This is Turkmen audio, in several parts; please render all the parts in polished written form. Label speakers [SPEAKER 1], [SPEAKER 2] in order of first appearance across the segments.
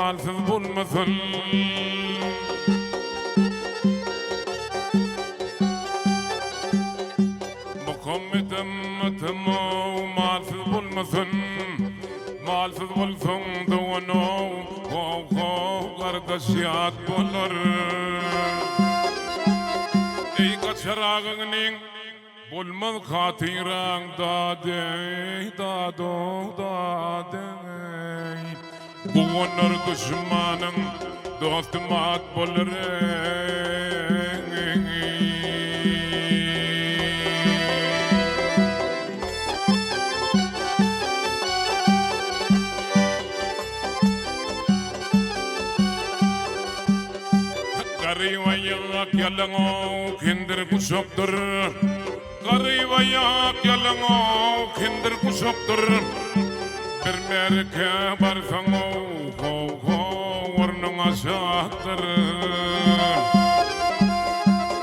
[SPEAKER 1] malsyz bolmasyn. Muhammedem atam-ow malsyz bolmasyn. Malsyz bolsaň dogan-ow, ho-ho, gardaş ýat bolar. Eý gaçar agaňyň bolmaz hatyraň dadeý, dado, dadeý. Guwanar duşmanyň dostum at bolar eý. Garyp aýak ýalaňok kendir guşakdyr. Garyp aýak ýalaňok kendir guşakdyr. Bir märeke barsaň-ow, ho-ho, ornuň aşakdyr.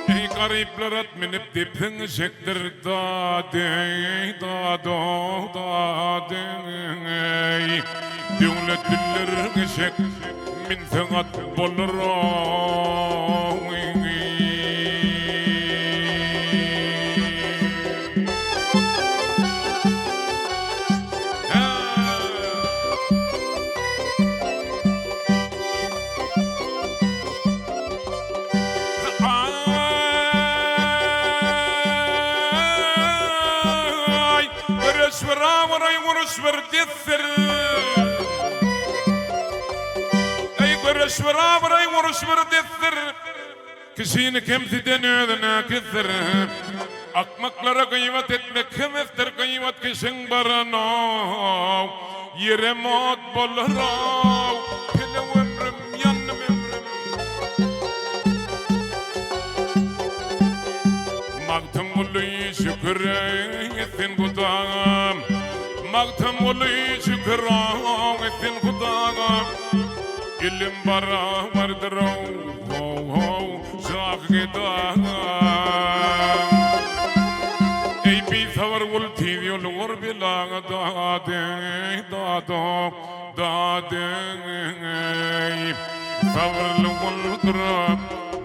[SPEAKER 1] Eý, garyplar at münüp depseň eşekdir, da-deý, da-do, da-deý. Döwletliler eşek münseň at bolar-ow. Aý, göreş bir abraý, uruş bir desdir. Eý, göreş bir abraý, uruş bir desdir. Kişini kemsiden özüne kesdir. Akmaklara gyýbat etmek hebesdir, Gyýbat kişiň baranow, ýere mot bolarow. Pelew ömrüm, ýandym ömrüm. Magtymguly şükür etsin Hudaga, Magtymguly şükür etsin Hudaga. Ilim barabardyr-ow, ho-how, şahy-gedaga. Eý, bisabyr gul, tiz ýolugur belaga, dad-eý, dad-o, dad-eý. Sabyrly guldur,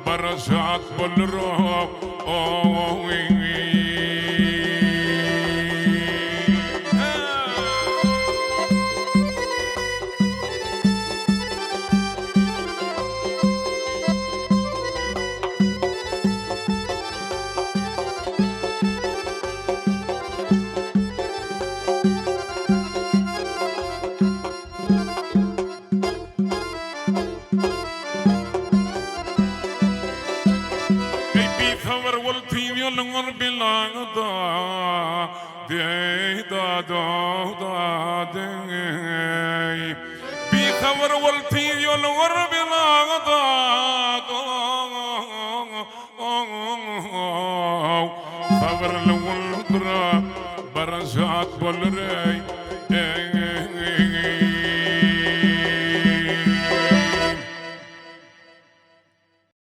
[SPEAKER 1] bara şat bolur-ow, o-ow-eý. Eý bisabyr bol tiz ýoluňyz belaňyda Deý da do da deý Bisabyr bol tiz ýoluňyz belaňyda Sabyrly boldur barasat bolar eý.